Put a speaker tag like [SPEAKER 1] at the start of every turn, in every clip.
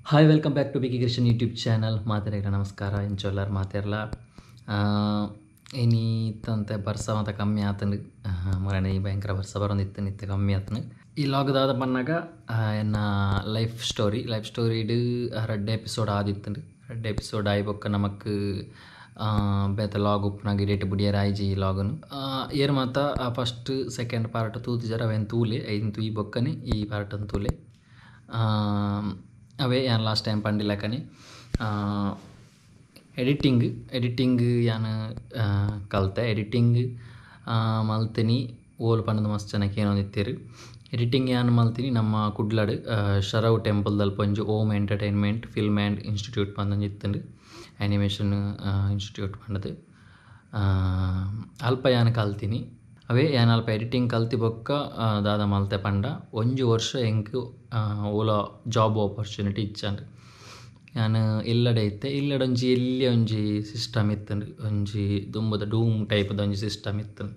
[SPEAKER 1] Hi, welcome back to BK Krishan YouTube channel. ಮಾತೆರೆಗ್ಲ ನಮಸ್ಕಾರ. ಇಂಚೊಲ್ಲರ್ ಮಾತೆರ್ಲ? ಇನಿ ಇತ್ತಂತೆ ಬರ್ಸ ಮಾತ ಕಮ್ಮಿ ಆತಂಡು. ಮರಣೆ ಭಯಂಕರ ಬರ್ಸ ಬರೊಂದಿತ್ತು, ಇತ್ತೆ ಕಮ್ಮಿ ಆತಂಡು. ಈ ಲಾಗ್ದಾದ ಪನ್ನಗ ಎನ್ನ ಲೈಫ್ ಸ್ಟೋರಿ. ಲೈಫ್ ಸ್ಟೋರಿಡ್ ರಡ್ಡ್ ಎಪಿಸೋಡ್ ಆದಿತ್ತಂಡು. ರಡ್ಡ್ ಎಪಿಸೋಡ್ ಆಯಿ ಬೊಕ್ಕ ನಮಕ್ ಬೇತೆ ಲಾಗ್ ಉಪ್ಪುನಾಗ ಇಡೇಟ್ ಬುಡಿಯರ ಆಯ್ಜಿ ಈ ಲಾಗನು. ಏರ್ ಮಾತ ಫಸ್ಟ್ ಸೆಕೆಂಡ್ ಪಾರ್ಟ್ ತೂತಿಜಾರ ಅವೇನು ತೂಲೆ, ಐನ್ ತೂಯಿ ಬೊಕ್ಕನೆ ಈ ಪಾರ್ಟನ್ ತೂಲೆ. ಅವೇ ಯಾನ್ ಲಾಸ್ಟ್ ಟೈಮ್ ಪಂಡಿಲಕನೆ ಎಡಿಟಿಂಗ್ ಎಡಿಟಿಂಗ್ ಯಾನ್ ಕಲ್ತೆ. ಎಡಿಟಿಂಗ್ ಮಲ್ತಿನಿ ಓಲು ಪಂಡದ ಮಸ್ತ್ ಜನ ಕೇನೊಂದಿತ್ತೆರ್. ಎಡಿಟಿಂಗ್ ಯಾನ್ ಮಲ್ತಿನಿ ನಮ್ಮ ಕುಡ್ಲಡ್ ಶರವ್ ಟೆಂಪಲ್ದಲ್ಪ ಒಂಜಿ Om entertainment film and institute ಪಂದೊಂಜಿ ಇತ್ತುಂಡು, ಆ್ಯನಿಮೇಷನ್ ಇನ್ಸ್ಟಿಟ್ಯೂಟ್ ಪಂಡದು. ಅಲ್ಪ ಯಾನ್ ಕಲ್ತಿನಿ. ಅವೇ ಯಾನ್ ಅಲ್ಪ ಎಡಿಟಿಂಗ್ ಕಲ್ತಿ ಬೊಕ್ಕ ದಾದ ಮಲ್ತೆ ಪಂಡ ಒಂಜಿ ವರ್ಷ ಎಂಕ್ ಓಲ ಜಾಬ್ ಆಪರ್ಚುನಿಟಿ ಇಚ್ಚಾಂಡ್. ಯಾನ್ ಇಲ್ಲಡೆ ಇತ್ತೆ. ಇಲ್ಲಡೆ ಒಂಜಿ ಎಲ್ಯ ಒಂಜಿ ಸಿಸ್ಟಮ್ ಇತ್ತುಂಡು, ಒಂಜಿ ದುಂಬುದ ಡೂಮ್ ಟೈಪ್ದ ಒಂಜಿ ಸಿಸ್ಟಮ್ ಇತ್ತುಂಡು.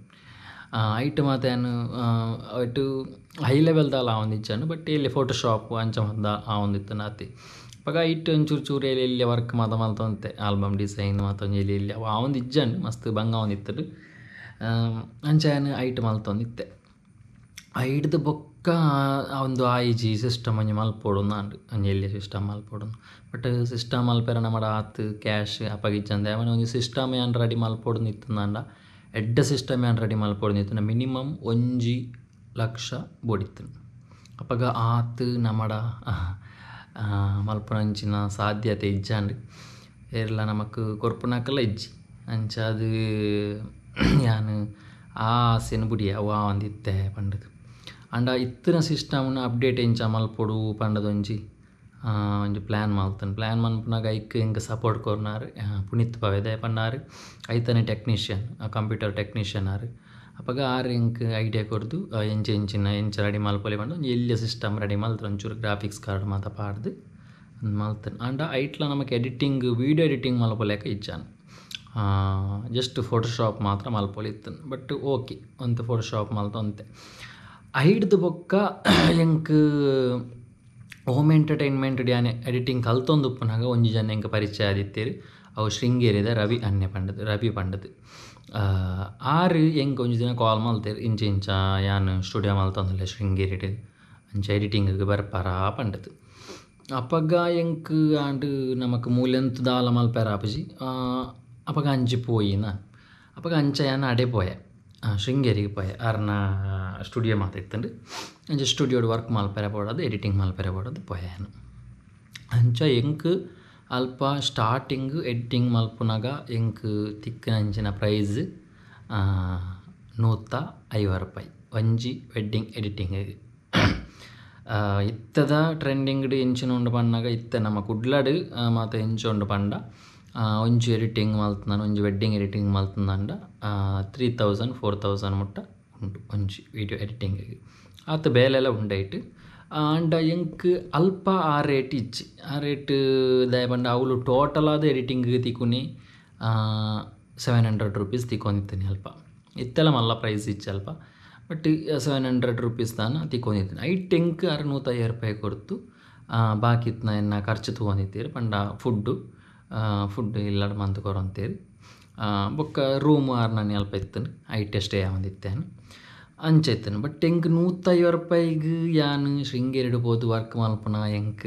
[SPEAKER 1] ಐಟ್ ಮಾತ ಯಾನ್ ಐಟ್ ಹೈ ಲೆವೆಲ್ ದಾಲ ಆವೊಂದಿಜ್ಜಾಂಡ್, ಬಟ್ ಎಲ್ಲಿ ಫೋಟೋಶಾಪ್ ಅಂಚ ಮಾತ ಆವೊಂದಿತ್ತುಂಡು ಆತೆ. ಅಪಗ ಐಟ್ ಒಂಚೂರು ಚೂರು ಎಲ್ಲಿ ಎಲ್ಯ ವರ್ಕ್ ಮಾತ ಮಲ್ತೊಂತೆ, ಆಲ್ಬಮ್ ಡಿಸೈನ್ ಮಾತ ಒಂಜಿ ಎಲ್ಲಿ ಎಲ್ಯ ಅವು ಆವೊಂದಿಜ್ಜಾಂಡ್, ಮಸ್ತ್ ಬಂಗ ಆವೊಂದಿತ್ತುಂಡು. ಅಂಚ ಯಾನ್ ಐಟ್ ಮಲ್ತೊಂದಿತ್ತೆ. ಐಡ್ದ್ ಬೊಕ್ಕ ಒಂದು ಆಯ್ಜಿ ಸಿಸ್ಟಮ್ ಒಂಜಿ ಮಲ್ಪೊಡು ಅಂದ್, ಒಂಜಿ ಎಲ್ಯ ಸಿಸ್ಟಮ್ ಮಲ್ಪೊಡು. ಬಟ್ ಸಿಸ್ಟಮ್ ಮಲ್ಪೆರೆ ನಮಡ ಆತ್ ಕ್ಯಾಶ್ ಅಪಗ ಇಜ್ಜಂದೆ ಅವನ ಒಂಜಿ ಸಿಸ್ಟಮ್ ಯಾನ್ ರೆಡಿ ಮಲ್ಪೊಡು ಇತ್ತುಂದಾಂಡ, ಎಡ್ಡೆ ಸಿಸ್ಟಮ್ ಯಾನ್ ರೆಡಿ ಮಲ್ಪೊಡು ಇತ್ತುಂಡ ಮಿನಿಮಮ್ 1 ಲಕ್ಷ ಬೋಡಿತ್ತುಂಡು. ಅಪಗ ಆತ್ ನಮಡ ಮಲ್ಪುನಂಚಿನ ಸಾಧ್ಯತೆ ಇಜ್ಜಾಂಡ್, ಏರ್ಲ ನಮಕ್ ಕೊರ್ಪುನಕಲ ಇಜ್ಜಿ. ಅಂಚಾದ್ ಯಾನ್ ಆ ಆಸೆನ್ ಬುಡಿಯೆ, ಅವು ಆವೊಂದಿತ್ತೆ ಪಂಡುದು. ಆಂಡ ಇತ್ತಿನ ಸಿಸ್ಟಮ್ನ ಅಪ್ಡೇಟ್ ಎಂಚ ಮಲ್ಪೊಡು ಪಂಡದೊಂಜಿ ಒಂಜಿ ಪ್ಲ್ಯಾನ್ ಮಲ್ತುಂಡು. ಪ್ಲ್ಯಾನ್ ಮನ್ಪುನಗ ಐಕ್ ಎಂಕ್ ಸಪೋರ್ಟ್ ಕೊರ್ನಾರ್ ಪುನೀತ್ ಪವೇದೆ ಪನ್ನಾರ್, ಐತನೆ ಟೆಕ್ನಿಷಿಯನ್, ಕಂಪ್ಯೂಟರ್ ಟೆಕ್ನಿಷಿಯನ್ ಆರ್. ಅಪಗ ಆರ್ ಎಂಕ್ ಐಡಿಯಾ ಕೊರ್ದು ಎಂಚ ಎಂಚಿನ ಎಂಚ ರೆಡಿ ಮಲ್ಪೊಲಿ ಪಂಡ ಒಂಜಿ ಎಲ್ಯ ಸಿಸ್ಟಮ್ ರೆಡಿ ಮಲ್ತು, ಒಂಚೂರು ಗ್ರಾಫಿಕ್ಸ್ ಕಾರ್ಡ್ ಮಾತ ಪಾಡ್ದು ಮಲ್ತುಂಡು. ಆಂಡ ಐಟ್ಲ ನಮಕ್ ಎಡಿಟಿಂಗ್ ವೀಡಿಯೋ ಎಡಿಟಿಂಗ್ ಮಲ್ಪೊಲೆಕ ಇಜ್ಜಾಂಡ್, ಜಸ್ಟ್ ಫೋಟೋಶಾಪ್ ಮಾತ್ರ ಮಲ್ಪೊಲಿ ಇತ್ತುಂಡು. ಬಟ್ ಓಕೆ ಒಂತೆ ಫೋಟೋಶಾಪ್ ಮಲ್ತೊಂತೆ. ಐಡ್ದ್ ಬೊಕ್ಕ ಎಂಕ್ ಹೋಮ್ ಎಂಟರ್ಟೈನ್ಮೆಂಟ್ ಯಾನ್ ಎಡಿಟಿಂಗ್ ಕಲ್ತೊಂದು ಉಪ್ಪುನಗ ಒಂಜಿ ಜನ ಎಂಕ್ ಪರಿಚಯ ಆದಿತ್ತೆರ್. ಅವು ಶೃಂಗೇರಿದ ರವಿ ಅನ್ಯ ಪಂಡದು, ರವಿ ಪಂಡದು. ಆರ್ ಎಂಕ್ ಒಂಜಿ ದಿನ ಕಾಲ್ ಮಲ್ತೆರ್, ಇಂಚ ಇಂಚ ಯಾನ್ ಸ್ಟುಡಿಯೋ ಮಲ್ತೊಂದುಲ್ಲೆ ಶೃಂಗೇರಿಡ್, ಅಂಚ ಎಡಿಟಿಂಗ್ ಬರ್ಪಾರಾ ಪಂಡದು. ಅಪಗ ಎಂಕ್ ಆಂಡ್ ನಮಕ್ ಮೂಲೆಂತು ದಾಲ ಮಲ್ಪೆರ ಆಪುಜಿ. ಅಪಗ ಅಂಚಿ ಪೋಯಿನ, ಅಪಗ ಅಂಚ ಯಾನ್ ಅಡೆ ಪೋಯೆ, ಶೃಂಗೇರಿಗೆ ಪೋಯೆ. ಆರ್ನ ಸ್ಟುಡಿಯೋ ಮಾತ ಇತ್ತುಂಡು, ಅಂಚ ಸ್ಟುಡಿಯೋಡ್ ವರ್ಕ್ ಮಲ್ಪೆರೆ ಬೋಡಾದ್ ಎಡಿಟಿಂಗ್ ಮಲ್ಪೆರೆ ಬೋಡಾದ್ ಪೋಯೆ ಯಾನ್. ಅಂಚ ಎಂಕ್ ಅಲ್ಪ ಸ್ಟಾರ್ಟಿಂಗ್ ಎಡಿಟಿಂಗ್ ಮಲ್ಪುನಗ ಎಂಕ್ ತಿಕ್ಕಿನಂಚಿನ ಪ್ರೈಸ್ 150 ರೂಪಾಯಿ ಒಂಜಿ ವೆಡ್ಡಿಂಗ್ ಎಡಿಟಿಂಗ್. ಇತ್ತದ ಟ್ರೆಂಡಿಂಗ್ಡ್ ಎಂಚಿನ ಉಂಡು ಪನ್ನಗ ಇತ್ತೆ ನಮ್ಮ ಕುಡ್ಲಡ್ ಮಾತ ಎಂಚ ಉಂಡು ಪಂಡ ಒಂಜಿ ಎಡಿಟಿಂಗ್ ಮಲ್ತುಂದಾಂಡ, ಒಂಜಿ ವೆಡ್ಡಿಂಗ್ ಎಡಿಟಿಂಗ್ ಮಲ್ತುಂದಾಂಡ 3000 4000 ಮುಟ್ಟ ಉಂಡು ಒಂಜಿ ವೀಡಿಯೋ ಎಡಿಟಿಂಗ್. ಆತ್ ಬೇಲೆಲ ಉಂಡೈಟ್. ಆಂಡ ಎಂಕ್ ಅಲ್ಪ ಆ ರೇಟ್ ಇಜ್ಜಿ. ಆ ರೇಟ್ ದಾಯೆ ಪಂಡ ಅವುಲು ಟೋಟಲ್ ಆದ್ ಎಡಿಟಿಂಗ್ ತಿಕ್ಕುನಿ 700 ರುಪೀಸ್ ತಿಕ್ಕೊಂದಿತ್ತಿನಿ ಅಲ್ಪ. ಇತ್ತೆಲ ಮಲ್ಲ ಪ್ರೈಸ್ ಇಜ್ಜಿ ಅಲ್ಪ, ಬಟ್ 700 ರುಪೀಸ್ ದಾನ ತಿಕ್ಕೊಂದಿತ್ತಿನಿ. ಐಟ್ ಎಂಕ್ 650 ರೂಪಾಯಿ ಕೊರ್ತು ಬಾಕಿ ಇತ್ತಿನ ಎನ್ನ ಖರ್ಚು ತೂವೊಂದಿತ್ತೆರ್. ಪಂಡ ಫುಡ್ಡು ಫುಡ್ ಇಲ್ಲಡ್ ಮಂತ್ ಕೊರೊಂತೇರ್. ಬೊಕ್ಕ ರೂಮ್ ಆರ್ನನಿ ಅಲ್ಪ ಇತ್ತುಂಡು, ಐಟ್ ಸ್ಟೇ ಆವೊಂದಿತ್ತೆ ಅಂಚ ಇತ್ತುಂಡು. ಬಟ್ ಎಂಕ್ 150 ರೂಪಾಯಿಗ್ ಯಾನ್ ಶೃಂಗೇರಿಡ್ ಪೋದು ವರ್ಕ್ ಮಲ್ಪುನ ಎಂಕ್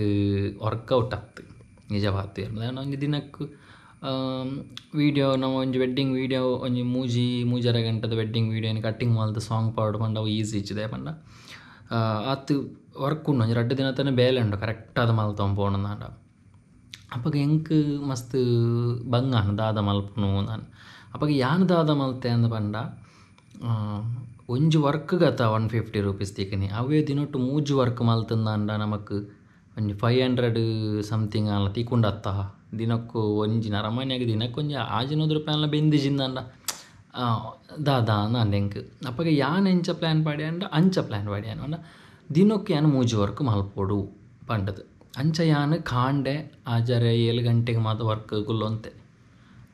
[SPEAKER 1] ವರ್ಕೌಟ್ ಆತು ನಿಜವಾತು. ಯಾನ್ ಒಂಜಿ ದಿನಕ್ ವೀಡಿಯೋ ನಮ್ಮ ಒಂಜಿ ವೆಡ್ಡಿಂಗ್ ವೀಡಿಯೋ ಒಂಜಿ ಮೂಜರೆ ಗಂಟೆದ ವೆಡ್ಡಿಂಗ್ ವೀಡಿಯೋನ ಕಟ್ಟಿಂಗ್ ಮಲ್ತು ಸಾಂಗ್ ಪಾಡು ಪಂಡ ಅವು ಈಸಿ ಇಜ್ಜಿದೆ. ಪಂಡ ಆತ್ ವರ್ಕ್ ಉಂಡು, ಒಂಜಿ ರಡ್ಡ್ ದಿನ ತನ ಬೇಲೆ ಉಂಡು ಕರೆಕ್ಟ್ ಆದ್ ಮಲ್ತೊಂದು ಪೋಣುಂದಾಂಡ. ಅಪಗ ಎಂಕ್ ಮಸ್ತ್ ಬಂಗಾನ್ ದಾದ ಮಲ್ಪುನು ಅಂದ್. ಅಪಗ ಯಾನ್ ದಾದ ಮಲ್ತೆ ಅಂದ್ ಪಂಡ ಒಂಜಿ ವರ್ಕ್ ಗತ 150 ರುಪೀಸ್ ತಿಕ್ಕಿನಿ. ಅವೇ ದಿನೊಟ್ಟು ಮೂಜಿ ವರ್ಕ್ ಮಲ್ತುಂದಾಂಡ ನಮಕ್ ಒಂಜಿ 500 ಸಮಥಿಂಗ್ ಆಲ ತಿಕ್ಕುಂಡತ್ತ. ದಿನಕ್ಕು ಒಂಜಿ ನರಮಾನ್ಯಾಗ ದಿನಕ್ಕೊಂಜಿ 600 ರೂಪಾಯಿ ಆಲ ಬೆಂದಿಜಿಂದಾಂಡ ದಾದ ಅಂದ್ ಎಂಕ್. ಅಪಗ ಯಾನ್ ಎಂಚ ಪ್ಲ್ಯಾನ್ ಪಾಡ್ಯಾಂಡ ಅಂಚ ಪ್ಲ್ಯಾನ್ ಪಾಡ್ಯಾನ್ ಪಂಡ ದಿನಕ್ಕೆ ಯಾನ್ ಮೂಜಿ ವರ್ಕ್ ಮಲ್ಪೊಡು ಪಂಡದು. ಅಂಚ ಯಾನ್ ಕಾಂಡೆ ಆಜರೆ 7 ಗಂಟೆಗೆ ಮಾತ ವರ್ಕ್ ಕುಲ್ಲೊಂತೆ.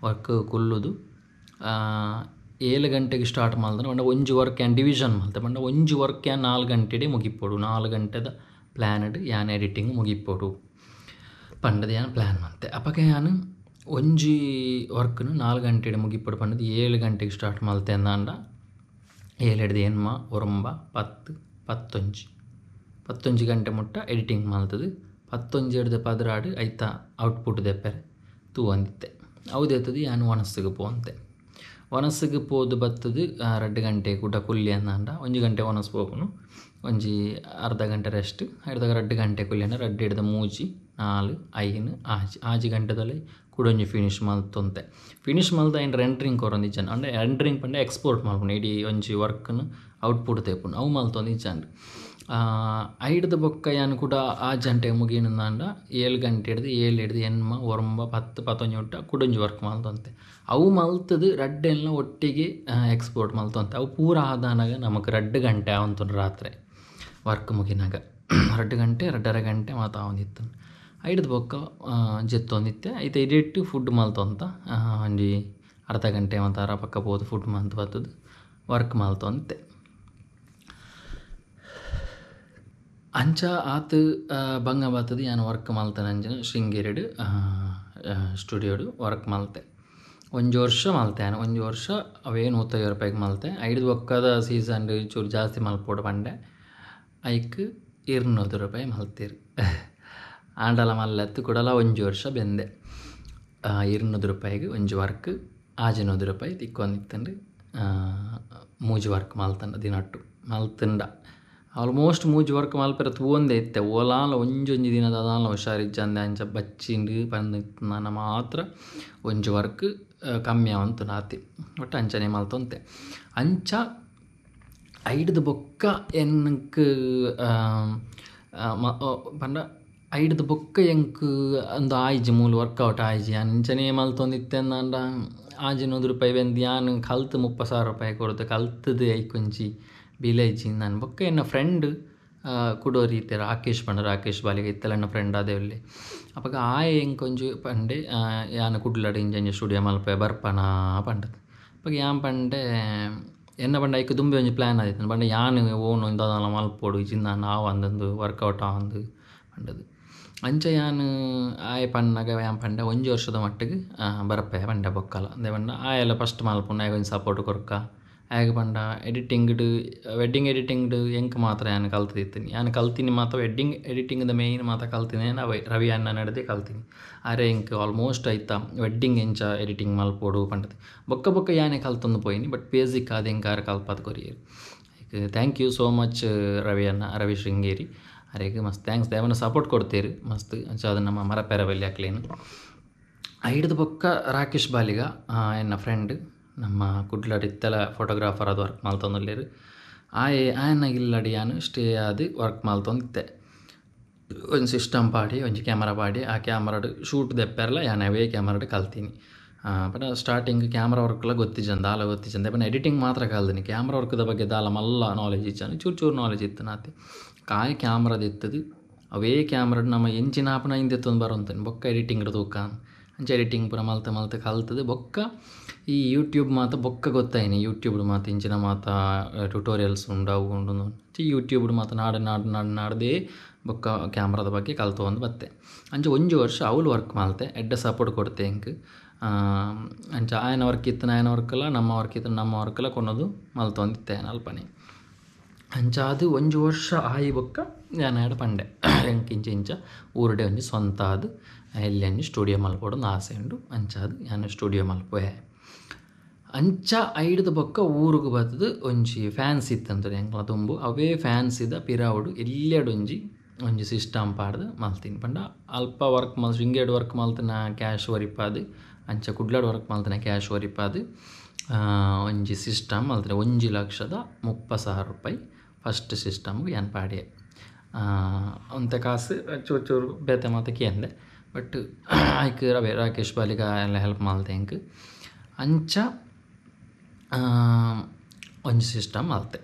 [SPEAKER 1] ವರ್ಕ್ ಕುಲ್ಲುದು 7 ಗಂಟೆಗೆ ಸ್ಟಾರ್ಟ್ ಮಲ್ತಂಡ ಪಂಡ ಒಂಜಿ ವರ್ಕ್ ಯಾನ್ ಡಿವಿಷನ್ ಮಲ್ತೆ ಪಂಡ ಒಂಜಿ ವರ್ಕ್ ಯಾನ್ 4 ಗಂಟೆಡೆ ಮುಗಿಪೊಡು, 4 ಗಂಟೆದ ಪ್ಲ್ಯಾನ್ಡ್ ಯಾನ್ ಎಡಿಟಿಂಗ್ ಮುಗಿಪೊಡು. ಪಂಡದ ಯಾನ್ ಪ್ಲ್ಯಾನ್ ಮಲ್ತೆ. ಅಪಗ ಯಾನ್ ಒಂಜಿ ವರ್ಕ್ನು 4 ಗಂಟೆಡ್ ಮುಗಿಪೊಡು ಪಂಡದು 7 ಗಂಟೆಗೆ ಸ್ಟಾರ್ಟ್ ಮಲ್ತೆ ಅಂದಾಂಡ 7 8 9 10 11 11 ಗಂಟೆ ಮುಟ್ಟ ಎಡಿಟಿಂಗ್ ಮಲ್ತದು 11 12 ಐತ ಔಟ್ಪುಟ್ ದೆಪ್ಪೆರೆ ತೂವಂದಿತ್ತೆ. ಅವು ಯಾನ್ ಒಣಸ್ಸಿಗೆ ಪೋಂತೆ. ಒಣಸ್ಸಿಗೆ ಪೋದು ಬತ್ತದು 2 ಗಂಟೆ ಕೂಟ ಕುಲ್ಲಿ ಅಂದಾಂಡ 1 ಗಂಟೆ ಒಣಸ್ ಪೋಪುನು, ಒಂಜಿ ಅರ್ಧ ಗಂಟೆ ರೆಸ್ಟ್, ಐಡ್ದಾಗ 2 ಗಂಟೆ ಕುಲ್ಲಿ ಅಂಡ 2 ಹಿಡ್ದು 3 4 5 6 6 ಗಂಟೆದಲ್ಲಿ ಕುಡೊಂಜಿ ಫಿನಿಶ್ ಮಲ್ತೊಂತೆ. ಫಿನಿಶ್ ಮಲ್ತ ಐನ್ ರೆಂಡ್ರಿಂಗ್ ಕೊರೊಂದಿಜ್ಜಾಂಡ್. ಅಂಡ ರೆಂಡ್ರಿಂಗ್ ಪಂಡ ಎಕ್ಸ್ಪೋರ್ಟ್ ಮಲ್ಪುನು, ಇಡೀ ಒಂಜಿ ವರ್ಕ್ನು ಔಟ್ಪುಟ್ ತೇಪುನು ಅವು ಮಲ್ತೊಂದಿಜ್ಜಾಂಡ್. ಐಡ್ದ ಬೊಕ್ಕ ಯಾನ್ ಕೂಡ 6 ಗಂಟೆಗೆ ಮುಗಿನಂದಾಂಡ 7 ಗಂಟೆ ಹಿಡ್ದು 7 ಹಿಡ್ದು 8 9 10 11 ಮುಟ್ಟ ಕುಡೊಂಜಿ ವರ್ಕ್ ಮಲ್ತೊಂತೆ. ಅವು ಮಲ್ತದು ರಡ್ಡೆಲ್ಲ ಒಟ್ಟಿಗೆ ಎಕ್ಸ್ಪೋರ್ಟ್ ಮಲ್ತೊಂತೆ. ಅವು ಪೂರ ಆದಾನಾಗ ನಮಕ್ 2 ಗಂಟೆ ಆವಂತುಂಡು ರಾತ್ರಿ ವರ್ಕ್ ಮುಗಿನಾಗ 2 ಗಂಟೆ 2.5 ಗಂಟೆ ಮಾತ ಆವೊಂದಿತ್ತು. ಐಡ್ದ ಬೊಕ್ಕ ಜೆತ್ತೊಂದಿತ್ತೆ. ಐತ ಎಡಿಟ್ ಫುಡ್ ಮಲ್ತೊಂತ ಒಂಜಿ ಅರ್ಧ ಗಂಟೆ ಮಾತ ಅರ ಪಕ್ಕ ಪೋದು ಫುಡ್ ಮಲ್ತ್ ಬತ್ತದು ವರ್ಕ್ ಮಲ್ತೊಂತೆ. ಅಂಚ ಆತ್ ಬಂಗ ಬತ್ತದು ಯಾನ್ ವರ್ಕ್ ಮಲ್ತನಂಚಿನ ಶೃಂಗೇರಿಡ್ ಸ್ಟುಡಿಯೋಡು ವರ್ಕ್ ಮಲ್ತೆ. ಒಂಜಿ ವರ್ಷ ಮಲ್ತೆ ಯಾನ್, ಒಂಜಿ ವರ್ಷ ಅವೇ 150 ರೂಪಾಯಿಗೆ ಮಲ್ತೆ. ಐಡ್ದು ಬೊಕ್ಕದ ಸೀಸನ್ ಚೂರು ಜಾಸ್ತಿ ಮಲ್ಪೊಡು ಪಂಡೆ, ಐಕ್ 200 ರೂಪಾಯಿ ಮಲ್ತೇರು. ಆಂಡಲ ಮಲ್ಲತ್ತು ಕೂಡಲ ಒಂಜಿ ವರ್ಷ ಬೆಂದೆ. 200 ರೂಪಾಯಿಗೆ ಒಂಜಿ ವರ್ಕ್ 600 ರೂಪಾಯಿ ತಿಕ್ಕೊಂದಿತ್ತಂಡು. ಮೂಜಿ ವರ್ಕ್ ಮಲ್ತಂಡ ದಿನಟ್ಟು ಮಲ್ತಂಡ ಆಲ್ಮೋಸ್ಟ್ ಮೂಜಿ ವರ್ಕ್ ಮಲ್ಪೆರೆ ತೂವೊಂದೇ ಇತ್ತೆ. ಓಲಾಲ ಒಂಜೊಂಜಿ ದಿನದ ದಾಲ ಹುಷಾರಿಜ್ಜಂದೆ ಅಂಚ ಬಚ್ಚಿಂಡು ಪಂದ್ ಮಾತ್ರ ಒಂಜಿ ವರ್ಕ್ ಕಮ್ಮಿ ಆವಂತು ನಾತಿ ಒಟ್ಟು ಅಂಚನೆ ಮಲ್ತೊಂತೆ. ಅಂಚ ಐಡ್ದು ಬೊಕ್ಕ ಎನ್ಕ್ ಪಂಡ ಐಡ್ದು ಬೊಕ್ಕ ಎಂಕ್ ಅಂದು ಆಯ್ಜಿ ಮೂಲು ವರ್ಕೌಟ್ ಆಯ್ಜಿ ಅಂಚನೆ ಮಲ್ತೊಂದಿತ್ತೆ ಅಂದಾಂಡ 600 ರೂಪಾಯಿ ಬೆಂದು ಯಾನ್ ಕಲ್ತು 30,000 ರೂಪಾಯಿ ಕೊಡ್ತು ಕಲ್ತದು ಐಕೊಂಜಿ ಬಿಲೆ ಇಜ್ಜಿ ನಾನು. ಬೊಕ್ಕ ಎನ್ನ ಫ್ರೆಂಡ್ ಕುಡೋರಿ ಇತ್ತೆ ರಾಕೇಶ್ ಪಂಡ, ರಾಕೇಶ್ ಬಾಲಿಗ ಇತ್ತಲ್ಲ ಎನ್ನ ಫ್ರೆಂಡ್ ಅದೇ ಉಲ್ಲೆ. ಅಪಗ ಆಯೆ ಎಂಕೊಂಜಿ ಪಂಡೆ ಯಾನ್ ಕುಡ್ಲಡ್ ಇಂಚ ಸ್ಟುಡಿಯೋ ಮಲ್ಪೆ ಬರ್ಪನಾ ಪಂಡದು. ಅಪಗ ಯಾನ್ ಪಂಡೆ ಎನ್ನ ಪಂಡ ಐಕ್ ದುಂಬೆ ಒಂಜಿ ಪ್ಲ್ಯಾನ್ ಆದಿತ್ತು ಪಂಡ ಯಾನ್ ಓನು ಇಂದಾಲ ಮಲ್ಪೊಡು ಇಜ್ಜಿಂದ ಆವಂದು ವರ್ಕೌಟ್ ಆವಂದು ಪಂಡದು. ಅಂಚ ಯಾನ್ ಆಯೆ ಪನ್ನಗ ಯಾನ್ ಪಂಡೆ ಒಂಜಿ ವರ್ಷದ ಮಟ್ಟಿಗೆ ಬರ್ಪೆ ಪಂಡೆ ಬೊಕ್ಕಲ. ಅಂದೆ ಪಂಡ ಆಯೆಲ್ಲ ಫಸ್ಟ್ ಮಲ್ಪುನು ಆಯಗ್ ಒಂಜಿ ಸಪೋರ್ಟ್ ಕೊರ್ಕ. ಆಯಗ್ ಪಂಡ ಎಡಿಟಿಂಗ್ಡ್ ವೆಡ್ಡಿಂಗ್ ಎಡಿಟಿಂಗ್ಡ್ ಎಂಕ್ ಮಾತ್ರ ಯಾನ್ ಕಲ್ತಿತ್ತಿನಿ. ಯಾನ್ ಕಲ್ತಿನಿ ಮಾತ ವೆಡ್ಡಿಂಗ್ ಎಡಿಟಿಂಗ್ದ ಮೇಯ್ನ್ ಮಾತ ಕಲ್ತಿನಿ ರವಿ ಅಣ್ಣ ನಡ್ದೆ ಕಲ್ತಿನಿ. ಆರೆ ಎಂಕ್ ಆಲ್ಮೋಸ್ಟ್ ಐತ ವೆಡ್ಡಿಂಗ್ ಎಂಚ ಎಡಿಟಿಂಗ್ ಮಲ್ಪೊಡು ಪಂಡದು. ಬೊಕ್ಕ ಬೊಕ್ಕ ಯಾನೆ ಕಲ್ತೊಂದು ಪೋಯಿನಿ, ಬಟ್ ಬೇಸಿಕ್ ಆದ್ ಎಂಕ್ ಆರ್ ಕಲ್ಪಾದ್ ಕೊರಿಯೆರ್. Thank you so much Ravi ಅಣ್ಣ, ರವಿ ಶೃಂಗೇರಿ ಅರೆಗ್ ಮಸ್ತ್ thanks. ದೇವನ ಸಪೋರ್ಟ್ ಕೊಡ್ತೇರು ಮಸ್ತ್ ಅಂಚ ಅದು ನಮ್ಮ ಮರಪೆರ ಬಲ್ಲಿ ಅಕ್ಲೇನು. ಐಡ್ದು ಬೊಕ್ಕ ರಾಕೇಶ್ ಬಾಲಿಗ ಎನ್ನ ಫ್ರೆಂಡ್, ನಮ್ಮ ಕುಡ್ಲಡ್ ಇತ್ತೆಲ ಫೋಟೋಗ್ರಾಫರ್ ಅದು ವರ್ಕ್ ಮಲ್ತೊಂದುಲ್ಲೆರ್. ಆಯೆ ಆಯನ ಇಲ್ಲಡ್ ಯಾನ್ ಸ್ಟೇ ಆದ್ ವರ್ಕ್ ಮಲ್ತೊಂದಿತ್ತೆ. ಒಂಜಿ ಸಿಸ್ಟಮ್ ಪಾಡಿ ಒಂಜಿ ಕ್ಯಾಮರಾ ಪಾಡಿ ಆ ಕ್ಯಾಮರಾಡ್ ಶೂಟ್ ದೆಪ್ಪೆರ್ಲ ಯಾನ್ ಅವೇ ಕ್ಯಾಮರಾಡ್ ಕಲ್ತೀನಿ. ಪಂಡ ಸ್ಟಾರ್ಟಿಂಗ್ ಕ್ಯಾಮ್ರಾ ವರ್ಕ್ಲ ಗೊತ್ತಿಜ್ಜಂದ್ ದಾಲ ಗೊತ್ತಿಜ್ಜಂದೆ ಪಂಡ ಎಡಿಟಿಂಗ್ ಮಾತ್ರ ಕಲ್ದಿನಿ. ಕ್ಯಾಮ್ರಾ ವರ್ಕ್ದ ಬಗ್ಗೆ ದಾಲ ಮಲ್ಲ ನಾಲೆಜ್ ಇಜ್ಜಂದ್, ಚೂರು ಚೂರು ನಾಲೆಜ್ ಇತ್ತು ನಾತೆ. ಕಾಯಿ ಕ್ಯಾಮ್ರಾದ ಇತ್ತದು ಅವೇ ಕ್ಯಾಮ್ರಾಡ್ ನಮ್ಮ ಎಂಚಿನ ಆಪುನ ಇಂದೆತ್ತೊಂದು ಬರೊಂತೇನೆ ಬೊಕ್ಕ ಎಡಿಟಿಂಗ್ ತೂಕ ಅಂಚ ಎಡಿಟಿಂಗ್ ಪೂರ ಮಲ್ತ ಮಲ್ತ ಕಲ್ತದು. ಬೊಕ್ಕ ಈ ಯೂಟ್ಯೂಬ್ ಮಾತ ಬೊಕ್ಕ ಗೊತ್ತಾಯಿನಿ, ಯೂಟ್ಯೂಬ್ ಮಾತ ಇಂಚಿನ ಮಾತ ಟ್ಯುಟೋರಿಯಲ್ಸ್ ಉಂಡು ಅವು ಉಂಡು ಅಂಚ ಯೂಟ್ಯೂಬ್ ಮಾತ ನಾಡು ನಾಡು ನಾಡು ನಾಡ್ದೇ ಬೊಕ್ಕ ಕ್ಯಾಮ್ರಾದ ಬಗ್ಗೆ ಕಲ್ತೊಂದು ಬತ್ತೆ. ಅಂಚ ಒಂಜಿ ವರ್ಷ ಅವ್ಲು ವರ್ಕ್ ಮಲ್ತೆ, ಎಡ್ಡೆ ಸಪೋರ್ಟ್ ಕೊಡ್ತೆ ಎಂಕ್. ಅಂಚ ಆಯನ ವರ್ಕ್ ಇತ್ತಿನ ಆಯನ ವರ್ಕ್ಲ ನಮ್ಮ ವರ್ಕ್ ಇತ್ತಿನ ನಮ್ಮ ವರ್ಕ್ಲ ಕೊನೊದು ಮಲ್ತೊಂದಿತ್ತೆ ಅಲ್ಪನೆ. ಅಂಚ ಅದು ಒಂಜಿ ವರ್ಷ ಆಯಿ ಬೊಕ್ಕ ಯಾನ್ ಪಂಡೆ ಎಂಕ್ ಇಂಚ ಇಂಚ ಊರುಡೆ ಒಂಜಿ ಸ್ವಂತ ಆದ್ ಎಲ್ಲಿ ಒಂಜಿ ಸ್ಟುಡಿಯೋ ಮಲ್ಪೊಡು ಆಸೆ ಉಂಡು, ಅಂಚಾದ್ ಯಾನ್ ಸ್ಟುಡಿಯೋ ಮಲ್ಪುವೆ. ಅಂಚ ಐಡ್ದು ಬೊಕ್ಕ ಊರುಗು ಬತ್ತದು ಒಂಜಿ ಫ್ಯಾನ್ಸ್ ಇತ್ತಂತ ಎಂಕ್ಲ ದುಂಬು, ಅವೇ ಫ್ಯಾನ್ಸಿದ ಪಿರಾವುಡು ಎಲ್ಯಡ್ ಒಂಜಿ ಒಂಜಿ ಸಿಸ್ಟಮ್ ಪಾಡ್ದು ಮಲ್ತೀನಿ. ಪಂಡ ಅಲ್ಪ ವರ್ಕ್ ಮಲ್ ಶೃಂಗೇರಿ ವರ್ಕ್ ಮಲ್ತಿನ ಕ್ಯಾಶ್ ಒರಿಪಾದ್ ಅಂಚ ಕುಡ್ಲಡ್ ವರ್ಕ್ ಮಲ್ತಿನ ಕ್ಯಾಶ್ ಒರಿಪಾದ್ ಒಂಜಿ ಸಿಸ್ಟಮ್ ಮಲ್ತಿನ 1,30,000 ರೂಪಾಯಿ ಫಸ್ಟ್ ಸಿಸ್ಟಮ್ಗೆ ಯಾನ್ ಪಾಡ್ಯೆ. ಒಂತೆ ಕಾಸು ಚೂರು ಚೂರು ಬೇತೆ ಮಾತ ಕೇಂದೆ, ಬಟ್ ಐಕ್ ರವೆ ರಾಕೇಶ್ ಬಾಲಿಗ ಎಲ್ಲ ಹೆಲ್ಪ್ ಮಲ್ತೆ ಎಂಕ್. ಅಂಚ ಒಂಜಿ ಸಿಸ್ಟಮ್ ಮಲ್ತೆ.